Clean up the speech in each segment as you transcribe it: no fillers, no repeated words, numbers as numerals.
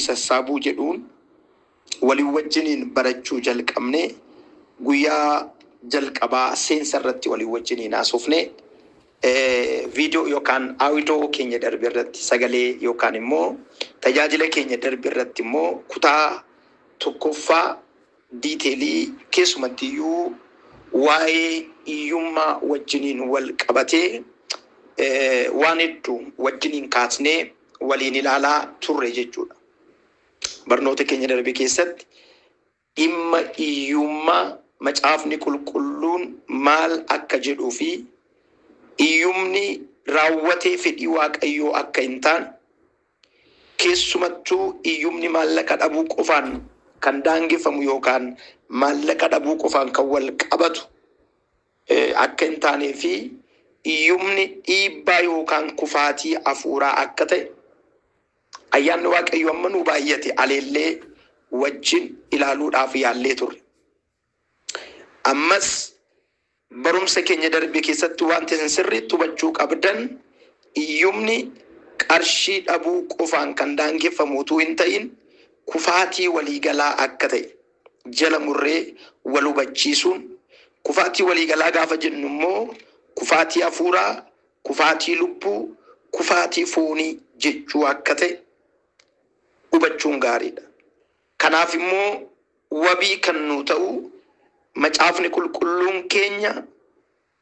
sassaabuu jedhuun walii wajjiniin barachuu jalqabne. Guyyaa jalqabaa seensa irratti walii wajjiniin haasofne. Viidiyoo yookaan audiyoo keenya darbe irratti, sagalee yookaan immoo tajaajila keenya darbe irratti immoo kutaa tokkoffaa detail keessumattiyyuu waa'ee hiyyummaa wajjiniin wal qabatee waan hedduu wajjiniin kaasnee waliin ilaalaa turre jechuudha. Barnoota keenya darbe keessatti dhimma hiyyummaa Macaafni Qulqulluun maal akka jedhuu fi hiyyumni raawwatee fedhii Waaqayyoo akka hin taane, keessumattuu hiyyumni maallaqa dhabuu qofaan kan daangeffamu yookaan maallaqa dhabuu qofaan kan wal qabatu akka hin taanee fi hiyyumni dhiibbaa yookaan kufaatii hafuuraa akka ta'e, ayyaanni Waaqayyoo amma nuu baay'ate aleellee wajjin ilaaluudhaaf yaallee turre. Ammas barumsa keenya darbe keessatti wanti isin sirriitti hubachuu qabdan, hiyyumni qarshii dhabuu qofaan kan daangeffamu utuu hin ta'in kufaatii waliigalaa akka ta'e jala murree wal hubachiisuun, kufaatii waliigalaa gaafa jennu immoo kufaatii hafuuraa, kufaatii lubbuu, kufaatii foonii jechuu akka ta'e hubachuun gaariidha. Kanaaf immoo wabii kan nu ta'u Macaafni Qulqulluun keenya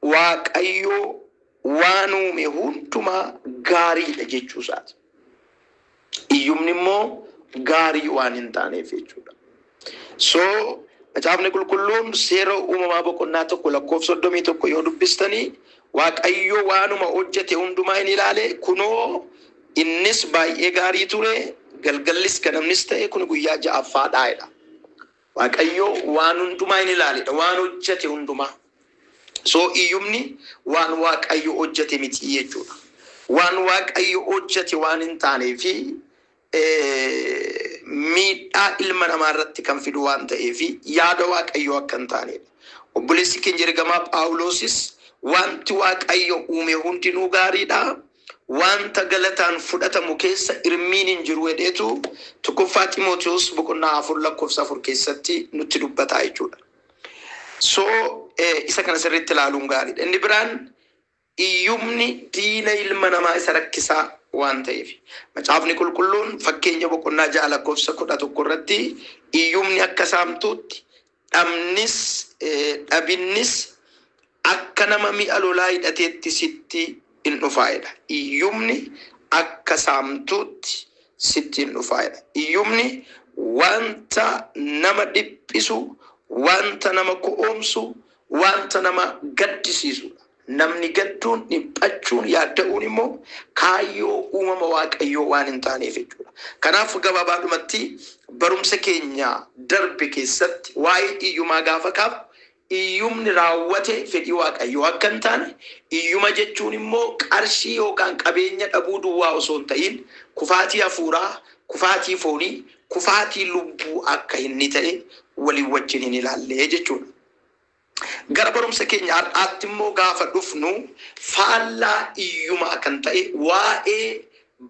Waaqayyoo waan uume hundumaa gaariidha jechuu isaati. Hiyyumni immoo gaarii waan hin taaneef jechuudha. So Macaafni Qulqulluun Seera Uumamaa boqonnaa 1 lakkoofsa 31 yoo dubbistanii, Waaqayyo waanuma hojjete hundumaa hin ilaale, kunoo innis baay'ee gaarii ture, galgallis ganamnis ta'e, kun guyyaa ja'affaadhaa jedha. Waaqayyo waan hundumaa hin ilaaledha, waan hojjete hundumaa. So hiyyumni waan Waaqayyo hojjete miti jechuudha. Waan Waaqayyo hojjete waan hin taanee fi miidhaa ilma namaa irratti kan fidu waan ta'eef yaada Waaqayyoo akka hin taanedha. Obboleessi keenya ergamaa Phaawulosis wanti Waaqayyo uume hundinuu gaariidha. Wanta galataan fudhatamu keessa hirmiin hin jiru jedheetu 1ffaa Ximootiyoos boqonnaa 4 lakkoofsa 4 keessatti nutti dubbataa jechuudha. So isa kana sirriitti ilaaluun gaariidha. Inni biraan hiyyumni diina ilma namaa isa rakkisaa waan ta'eef. Macaafni Qulqulluun Fakkeenya boqonnaa 6 lakkoofsa 11 irratti hiyyumni akka saamtuutti, dhabnis dhabinnis akka nama mi'a lolaa hidhateetti sitti in dhufaa jedha. Hiyyumni akka saamtuutti sitti in dhufaa jedha. Hiyyumni wanta nama dhiphisu, wanta nama ko'oomsu, wanta nama gaddisiisudha. Namni gadduun, dhiphachuun, yaadda'uun immoo kaayyoo uumama Waaqayyoo waan hin taaneef jechuudha. Kanaaf gabaabaadhumatti barumsa keenya darbe keessatti waa'ee hiyyumaa gaafa kaafnu, hiyyumni raawwate fedhii Waaqayyoo akka hin taane, hiyyuma jechuun immoo qarshii yookaan qabeenya dhabuu duwwaa osoo hin ta'in kufaatii hafuuraa, kufaatii foonii, kufaatii lubbuu akka inni ta'e walii wajjin hin ilaalle jechuudha. Gara barumsa keenya har'aatti immoo gaafa dhufnu, faallaa hiyyumaa kan ta'e waa'ee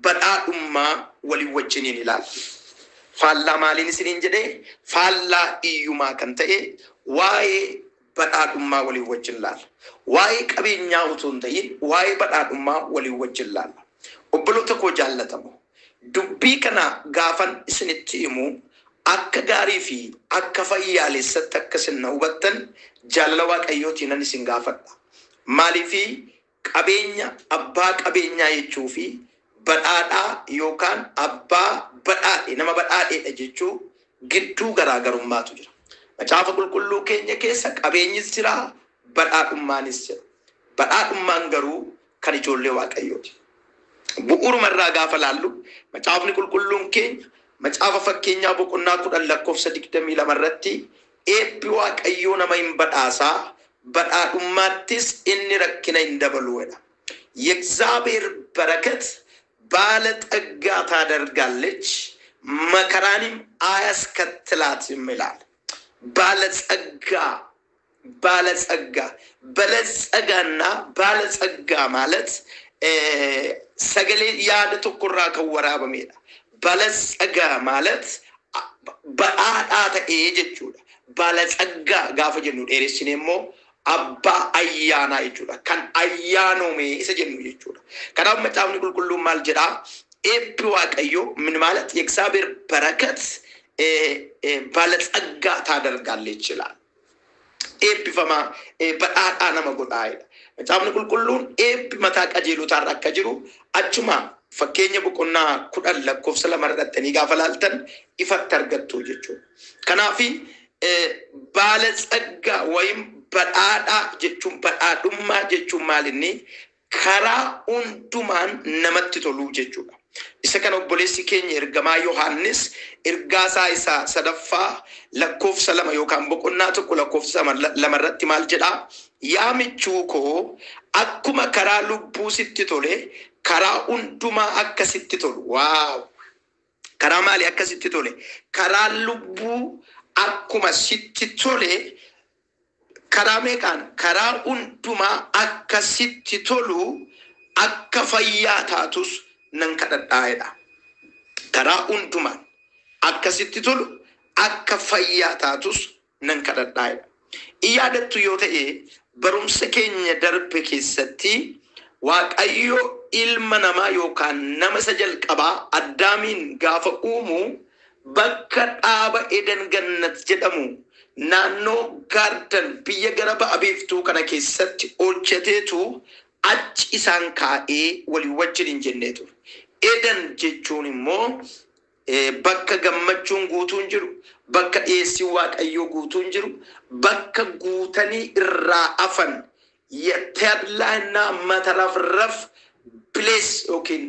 badhaadhummaa walii wajjin hin ilaalla. Faallaa maaliin isiniin jedhee? Faallaa hiyyumaa kan ta'e waa'ee badhaadhummaa walii wajjin ilaalla. Waa'ee qabeenyaa utuu hin ta'in waa'ee badhaadhummaa walii wajjin ilaalla. Obboloota koo jaallatamu, dubbii kana gaafan isinitti himu akka gaarii fi akka fayyaalessatti akka isin na hubattan jaalala Waaqayyootiin nan isin gaafadha. Maaliifi qabeenya, abbaa qabeenyaa jechuu fi badhaadhaa yookaan abbaa badhaadhe, nama badhaadheedha jechuu gidduu garaagarummaatu jira. Macaafa Qulqulluu keenya keessa qabeenyis jira, badhaadhummaanis jira. Badhaadhummaan garuu kan ijoollee Waaqayyooti. Bu'uuruma irraa gaafa laallu, Macaafni Qulqulluun keenya Macaafa Fakkeenyaa boqonnaa 10 lakkoofsa 22 irratti eebbi Waaqayyoo nama hin badhaasaa, badhaadhummaattis inni rakkina hin dabalu jedha. የእግዚአብሔር በረከት ባለጠጋ ታደርጋለች፣ መከራንም አያስከትላትም ይላል። ባለጸጋ፣ ባለጸጋ፣ በለጸጋና ባለጸጋ ማለት sagalee yaada tokkorraa kan waraabamedha. በለጸገ ማለት badhaadhaa ta'ee jechuudha. Balatsaggaa gaafa jennu dheeressine immoo abbaa ayyaanaa jechuudha. Kan ayyaanome isa jennu jechuudha. Kanaaf Macaafni Qulqulluun maal jedhaa? Eebbi Waaqayyoo ምን ማለት የእግዚአብሔር በረከት ባለጸጋ ታደርጋለች ይችላል። Eebbifamaa badhaadhaa nama godhaa'edha. Macaafni Qulqulluun eebbi mataa qajeelotaarra akka jiru achuma Fakkeenya boqonnaa 10 lakkoofsa 2 irra gaafa laaltan ifatti argattu jechuudha. Kanaafi baalatsaggaa wayim badhaadhaa jechuun, badhaadhummaa jechuun maalinni? Karaa hundumaan namatti toluu jechuudha. Isa kana obboleessi keenya ergamaa Yohaannis ergaa isaa isa sadaffaa lakkoofsa 2 yookaan boqonnaa 1 lakkoofsa 2 irratti maal jedhaa? Yaa michuu koo, akkuma karaa lubbuu sitti tole, karaa hundumaa akka sitti tolu. Waaw! Karaa maali akka sitti tole? Karaa lubbuu akkuma sitti tole, karaa meeqaan? Karaa hundumaa akka sitti tolu, akka fayyaa taatus nan kadhadhaa'edha. Karaa hundumaan akka sitti tolu, akka fayyaa taatus nan kadhadhaa'edha. Yaadattu yoo ta'e, barumsa keenya darbe keessatti Waaqayyo ilma namaa yookaan nama isa jalqabaa Addaamiin gaafa uumu bakka dhaaba Eden Gannat jedhamu naannoo garden biyya gara ba'a biiftuu kana keessatti hojjeteetu achi isaan kaa'ee walii wajjin hin jennee ture. Eden jechuun immoo bakka gammachuun guutuun jiru, bakka dhiyeessiin Waaqayyoo guutuun jiru, bakka guutanii irraa afan, የተድላና መትረፍረፍ place yookiin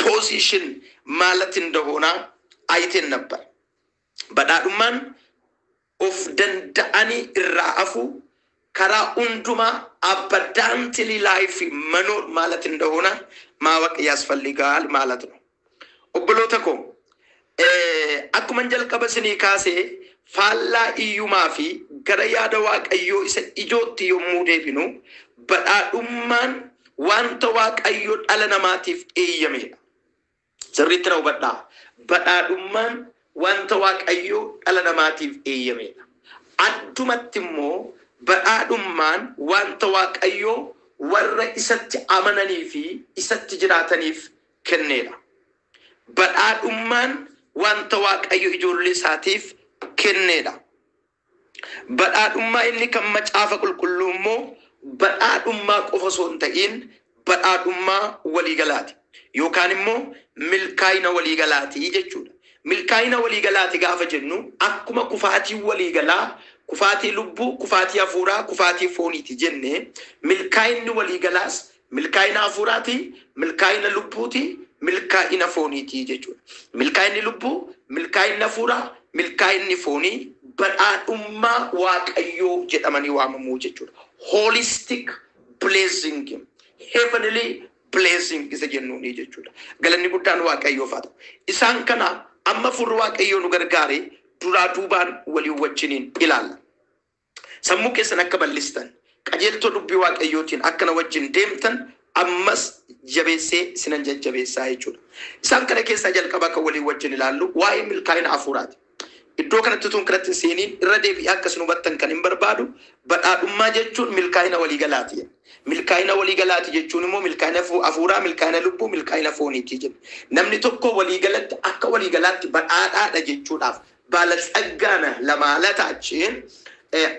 position ማለት እንደሆነ አይተን ነበር። Badhaadhummaan of danda'anii irraa afuu, karaa hundumaa abundantly life መኖር ማለት እንደሆነ ማወቅ ያስፈልጋል ማለት ነው። Obboloota koo, akkuma jalqaba isinii kaasee, faallaa iyyumaa fi gara yaada Waaqayyoo isa ijootti yommuu deebinu, badhaadhummaan wanta Waaqayyo dhala namaatiif eeyyamedha. Sirriitti na hubadhaa. Badhaadhummaan wanta Waaqayyo dhala namaatiif eeyyamedha. Addumatti immoo badhaadhummaan wanta Waaqayyo warra isatti amananii fi isatti jiraataniif kennedha. Badhaadhummaan wanta Waaqayyo ijoollee isaatiif kennedha. Badhaadhummaa inni kan Macaafa Qulqulluu immoo badhaadhummaa qofa osoo hin ta'in badhaadhummaa waliigalaati. Yookaan immoo milkaa'ina waliigalaati jechuudha. Milkaa'ina waliigalaati gaafa jennu, akkuma kufaatii waliigalaa, kufaatii lubbuu, kufaatii hafuuraa, kufaatii fooniiti jenne, milkaa'inni waliigalaas milkaa'ina hafuuraati, milkaa'ina lubbuuti, milkaa'ina fooniiti jechuudha. Milkaa'inni lubbuu, milkaa'inni hafuuraa, milkaa'inni foonii badhaadhummaa Waaqayyoo jedhamanii waamamuu jechuudha. Holistic blessing, heavenly blessing isa jennuuni jechuudha. Galanni guddaan Waaqayyoof haa ta'u. Isaan kana amma furri Waaqayyoo nu gargaare duraa duubaan walii wajjiniin ilaalla. Sammuu keessan akka bal'istan, qajeeltoo dubbii Waaqayyootiin akkana wajjin deemtan ammas jabeessee sinan jajjabeessaa jechuudha. Isaan kana keessaa jalqaba akka walii wajjin ilaallu waa'ee milkaa'ina hafuuraati. Iddoo kanatti tun kanatti hin seeniin irra deebi'ee akkas nu hubattan kan hin barbaadu, badhaadhummaa jechuun milkaa'ina waliigalaati. Milkaa'ina waliigalaati jechuun immoo milkaa'ina hafuuraa, milkaa'ina lubbuu, milkaa'ina fooniiti jenna. Namni tokko waliigalatti akka waliigalaatti badhaadhaadha jechuudhaaf, ባለጸጋ ነህ ለማለታችን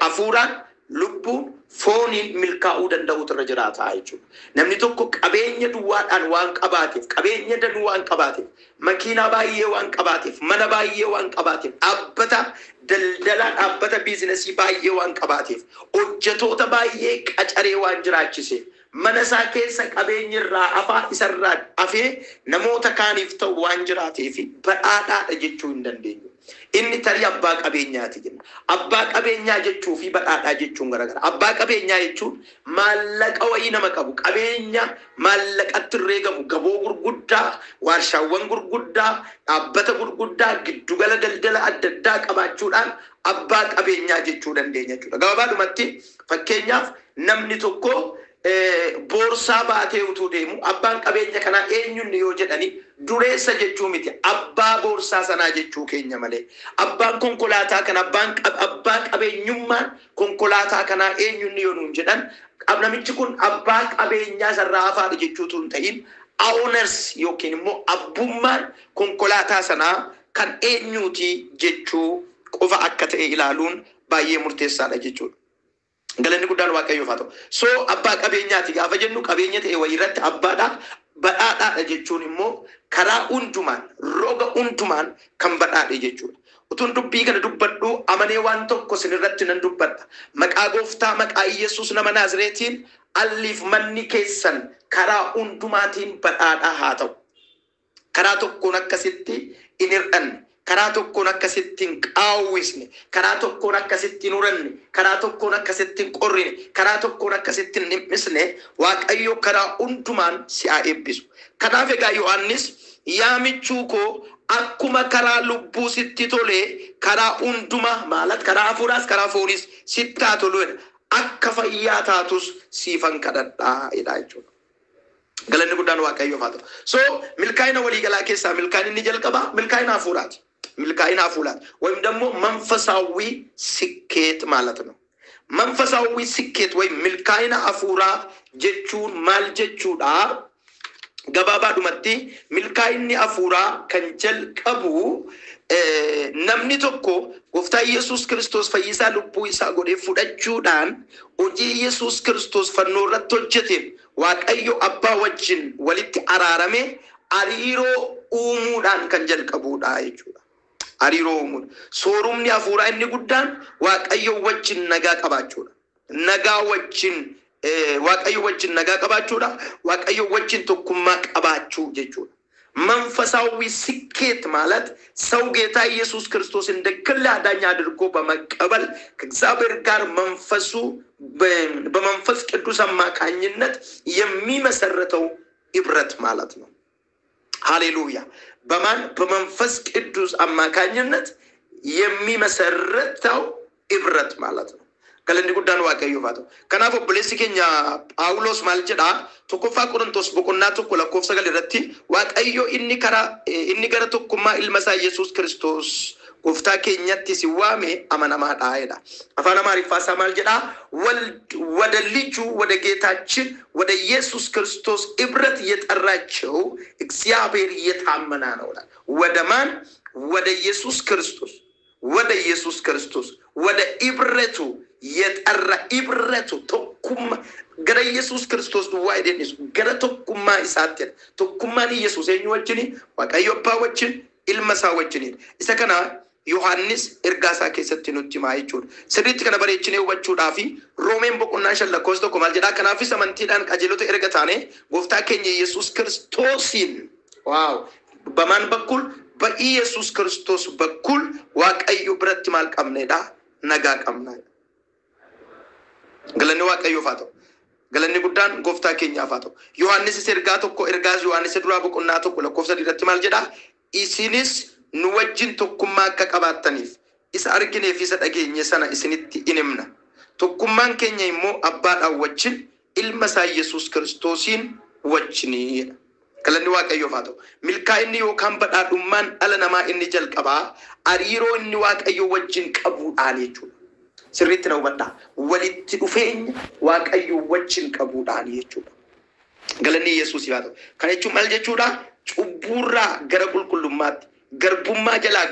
hafuuraan, lubbuun, fooniin milkaa'uu danda'utu irra jiraata jechuudha. Namni tokko qabeenya duwwaadhaan waan qabaateef, qabeenya danuu waan qabaateef, makiinaa baay'ee waan qabaateef, mana baay'ee waan qabaateef, dhaabbata daldalaa, dhaabbata biizinasii baay'ee waan qabaateef, hojjetoota baay'ee qacaree waan jiraachiseef, mana isaa keessa qabeenyi irraa afaa isarraa afee namoota kaaniif ta'u waan jiraateef badhaadhaadha jechuu hin dandeenyu. Inni tarii abbaa qabeenyaati jenna. Abbaa qabeenyaa jechuu fi badhaadhaa jechuun garagara. Abbaa qabeenyaa jechuun maallaqa wayii nama qabu, qabeenya maallaqatti herreegamu, gaboo gurguddaa, warshaawwan gurguddaa, dhaabbata gurguddaa, giddugala daldala adda addaa qabaachuudhaan abbaa qabeenyaa jechuu dandeenya jechuudha. Gabaabadhumatti, fakkeenyaaf, namni tokko Boorsaa baatee utuu deemu abbaan qabeenya kanaa eenyunni yoo jedhani, dureessa jechuu miti, abbaa boorsaa sanaa jechuu keenya malee. Abbaan konkolaataa kana, abbaan abbaa qabeenyummaan konkolaataa kanaa eenyunni yoo nuun jedhan, namichi kun abbaa qabeenyaa sarraa hafaadha jechuutu hin ta'in, owners yookiin immoo abbummaan konkolaataa sanaa kan eenyuuti jechuu qofa akka ta'e ilaaluun baay'ee murteessaadha jechuudha. Galanni guddaan Waaqayyoof haa ta'u. So abbaa qabeenyaati gaafa jennu, qabeenya ta'e wayii irratti abbaadha. Badhaadhaadha jechuun immoo karaa hundumaan, roga hundumaan kan badhaadhe jechuudha. Utuun dubbii kana dubbadhu amanee waan tokko isinirratti nan dubbadha. Maqaa Gooftaa, maqaa Yesuus nama Naazreetiin, alliif manni keessan karaa hundumaatiin badhaadhaa haa ta'u. Karaa tokkoon akkasitti hin hir'anne, karaa tokkoon akkasitti hin qaawwisne, karaa tokkoon akkasitti hin uranne, karaa tokkoon akkasitti hin qorrine, karaa tokkoon akkasitti hin dhimmisne, Waaqayyo karaa hundumaan si haa eebbisu. Kanaaf egaa Yohaannis, "Yaa michuu koo, akkuma karaa lubbuu sitti tole, karaa hundumaa maalat, karaa hafuuraas karaa fooniis sitti haa tolu jedha. Akka fayyaa taatus siifan kadhadhaa" jedha jechuudha. Galanni guddaan Waaqayyoof haa ta'u. So milkaa'ina waliigalaa keessaa milkaa'inni inni jalqabaa milkaa'ina hafuuraati. Milkaa'ina hafuuraati. ወይም ደግሞ መንፈሳዊ ስኬት ማለት ነው። መንፈሳዊ ስኬት ወይም milkaa'ina hafuuraa jechuun maal jechuudha? Gabaabaadhumatti milkaa'inni hafuuraa kan jalqabu namni tokko Gooftaa Yesuus Kiristoos fayyisaa lubbuu isaa godhee fudhachuudhaan, hojii Yesuus Kiristoos fannoo irratti hojjeteen Waaqayyo abbaa wajjin walitti araarame hariiroo uumuudhaan kan jalqabudha jechuudha. Hariiroo uumuudha. Soorumni hafuuraa inni guddaan Waaqayyo wajjin nagaa qabaachuudha. Nagaa wajjin, Waaqayyo wajjin nagaa qabaachuudha. Waaqayyo wajjin tokkummaa qabaachuu jechuudha. መንፈሳዊ ስኬት ማለት ሰው ጌታ ኢየሱስ ክርስቶስ እንደ ግል አዳኝ አድርጎ በመቀበል ከእግዚአብሔር ጋር መንፈሱ በመንፈስ ቅዱስ አማካኝነት የሚመሰረተው ህብረት ማለት ነው። ሃሌሉያ። በማን? በመንፈስ ቅዱስ አማካኝነት የሚመሰረተው ህብረት ማለት ነው። Galanni guddaan Waaqayyoof haa ta'u. Kanaaf obboleessi keenya Phaawulos maal jedhaa? Tokkoffaa Qorontos boqonnaa 1 lakkoofsa 9 irratti, Waaqayyo inni karaa inni gara tokkummaa ilma isaa Yesuus Kiristoos Gooftaa keenyatti si waame amanamaadha jedha. Afaan Amaariffaa isaa maal jedhaa? ወደ ልጁ ወደ ጌታችን ወደ ኢየሱስ ክርስቶስ ህብረት የጠራቸው እግዚአብሔር የታመነ ነው ይላል። ወደ ማን? ወደ ኢየሱስ ክርስቶስ፣ ወደ ኢየሱስ ክርስቶስ፣ ወደ ህብረቱ የጠራ፣ ህብረቱ tokkummaa gara Yesuus Kiristoos duwwaa jedheen, gara tokkummaa isaatti jedha. Tokkummaan Yesuus eenyu wajjini? Waaqayyo abbaa wajjin, ilma isaa wajjinidha. Isa kana Yohaannis ergaa isaa keessatti nutti himaa jechuudha. Sirriitti kana bareechinee hubachuudhaa fi Roomeen boqonnaa 5 lakkoofsa 1 maal jedhaa? Kanaafis amantiidhaan qajeelota erga taane Gooftaa keenya Yesuus Kiristoosiin, waaw, በማን በኩል? በኢየሱስ ክርስቶስ በኩል Waaqayyo biratti maal qabneedha? Nagaa qabna. Galanni Waaqayyoof haa ta'u. Galanni guddaan Gooftaa keenyaaf haa ta'u. Yohaannisis ergaa tokko, ergaa Yohaannis duraa boqonnaa 1 lakkoofsa 3 irratti maal jedhaa? Isinis nu wajjin tokkummaa akka qabaattaniif isa arginee fi isa dhageenye sana isinitti in himna. Tokkummaan keenya immoo abbaadhaan wajjin, ilma isaa Yesuus Kiristoosiin wajjinidha. Galanni Waaqayyoof haa ta'u. Milkaa'inni yookaan badhaadhummaan dhala namaa inni jalqabaa hariiroo inni Waaqayyo wajjin qabuudhaan jechuudha. Sirriitti na hubadhaa. Walitti dhufeenya Waaqayyo wajjin qabuudhaan jechuudha. Galanni Yesuus haa ta'u. Kana jechuun maal jechuudha? Cubbuurraa gara qulqullummaatti, garbummaa jalaa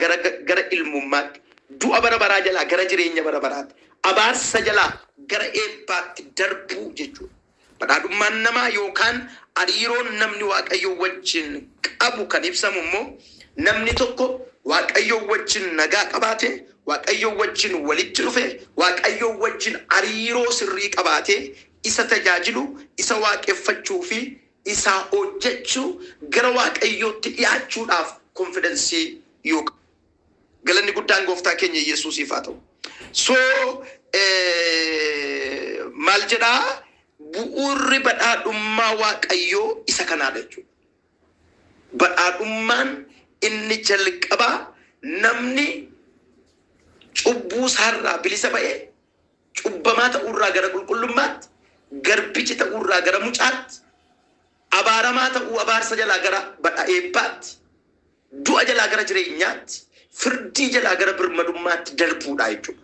gara ilmummaatti, du'a bara baraa jalaa gara jireenya bara baraatti, abaarsa jalaa gara eebbaatti darbuu jechuudha. Badhaadhummaan namaa yookaan hariiroon namni Waaqayyo wajjin qabu kan ibsamu immoo namni tokko Waaqayyo wajjin nagaa qabaate, Waaqayyo wajjin walitti dhufe, Waaqayyo wajjin hariiroo sirrii qabaate, isa tajaajilu, isa waaqeffachuu fi isaa hojjechuu, gara Waaqayyootti dhiyaachuudhaaf confidence yoo galanni guddaan Gooftaa keenya Yesuusiif haa ta'u. So maal jedhaa? Bu'uurri badhaadhummaa Waaqayyoo isa kanaadha jechuudha. Badhaadhummaan inni jalqabaa namni cubbuu isaarraa bilisa ba'ee, cubbamaa ta'uurraa gara qulqullummaatti, Garbichi ta'uurraa gara mucaatti, abaaramaa ta'uu abaarsa jalaa gara badha eebbaatti, du'a jalaa gara jireenyaatti, firdii jalaa gara birmadummaatti darbuudha jechuudha.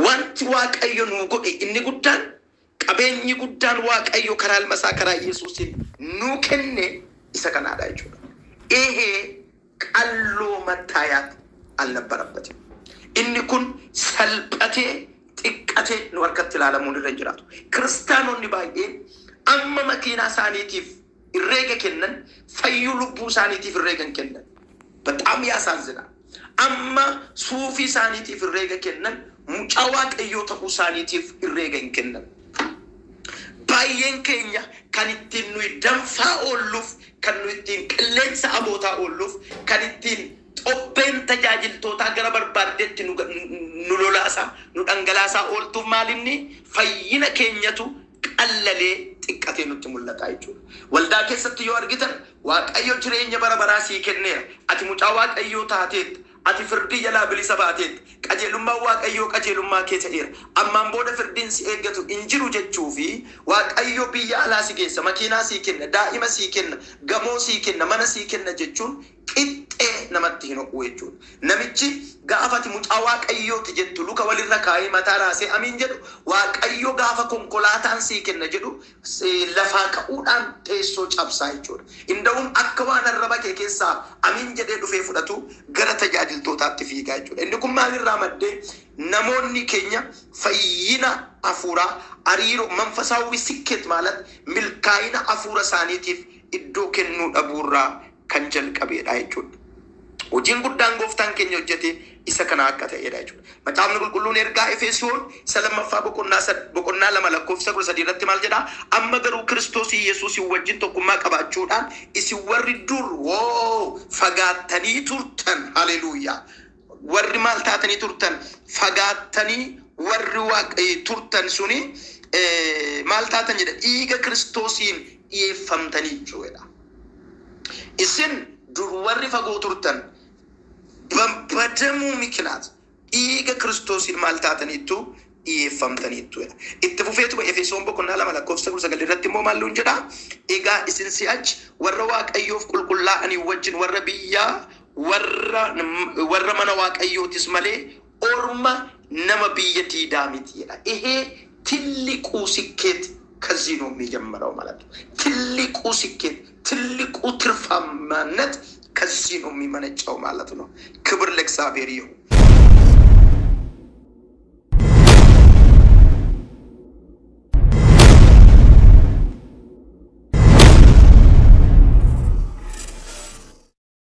Wanti Waaqayyo nuu godhe inni guddaan, qabeenyi guddaan Waaqayyo karaa ilma isaa karaa Yesuusiin nuu kenne isa kanaadha jechuudha. ይሄ ቀሎ መታየት አልነበረበትም። Inni kun salphatee xiqqatee nu harkatti ilaalamuun irra hin jiraatu. Kiristaanonni baay'een amma makiinaa isaaniitiif herreega kennan, fayyuu lubbuu isaaniitiif herreega hin kennan. በጣም ያሳዝናል። Amma suufii isaaniitiif herreega kennan, mucaa Waaqayyoo ta'uu isaaniitiif herreega hin kennan. Baay'een keenya kan ittiin nuyi danfaa oolluuf, kan nuyi ittiin qilleensa abootaa oolluuf, kan ittiin xobbeen tajaajiltootaa gara barbaaddetti nu nu lolaasaa, nu dhangalaasaa ooltuuf maalinni fayyina keenyatu qallalee xiqqatee nutti mul'ata jechuudha. Waldaa keessatti yoo argitan, Waaqayyo jireenya bara baraa sii kenneera. Ati mucaa Waaqayyoo taateetta. Ati firdii jalaa bilisa baateetta. Qajeelummaan Waaqayyoo qajeelummaa kee ta'eera. Ammaan booda firdiin si eeggatu hin jiru jechuu fi Waaqayyo biyya alaa si geessa, makiinaa sii kenna, daa'ima sii kenna, gamoo sii kenna, mana sii kenna jechuun qixxee namatti hin ho'u jechuudha. Namichi gaafa ati mucaa Waaqayyooti jettu luka walirra kaa'ee mataa raasee amiin jedhu, Waaqayyo gaafa konkolaataan sii kenna jedhu lafaa ka'uudhaan teessoo cabsaa jechuudha. Inda'uun akka waan arraba kee keessaa amiin jedhee dhufee fudhatu gara tajaajiltootaatti fiigaa jechuudha. Inni kun maalirraa maddee? Namoonni keenya fayyina hafuuraa, hariiroo መንፈሳዊ ስኬት ማለት milkaa'ina hafuura isaaniitiif iddoo kennuu dhabuurraa kan jalqabeedha jechuudha. Hojiin guddaan gooftaan keenya hojjete isa kana akka ta'edha jechuudha. Macaafni qulqulluun ergaa Efesoon isa lammaffaa boqonnaa 2 lakkoofsa 13 irratti maal jedhaa? Amma garuu Kiristoos Yesuusin wajjin tokkummaa qabaachuudhaan isin warri dur woo fagaattanii turtan, haleluuyaa. Warri maal taatanii turtan? Fagaattanii warri waaqa turtan suni maal taatan jedha? Dhiiga Kiristoosiin dhiyeeffamtanii jechuudha. Isin dur warri fagoo turtan በደሙ ምክንያት dhiiga Kiristoosiin maal taataniittu? Dhiyeeffamtaniittu. Itti fufeetuma Efesoon boqonnaa 2 lakkoofsa 19 irratti immoo maal nuun jedha? Egaa isin si'achi warra Waaqayyoof qulqullaa'anii wajjin warra biyyaa, warra mana Waaqayyootis malee orma nama biyya diidaa miti jedha. ይሄ ትልቁ ስኬት ከዚህ ነው የሚጀምረው ማለት ነው። ትልቁ ስኬት፣ ትልቁ ትርፋማነት ከዚህ ነው የሚመነጨው ማለት ነው። ክብር ለእግዚአብሔር ይሁን።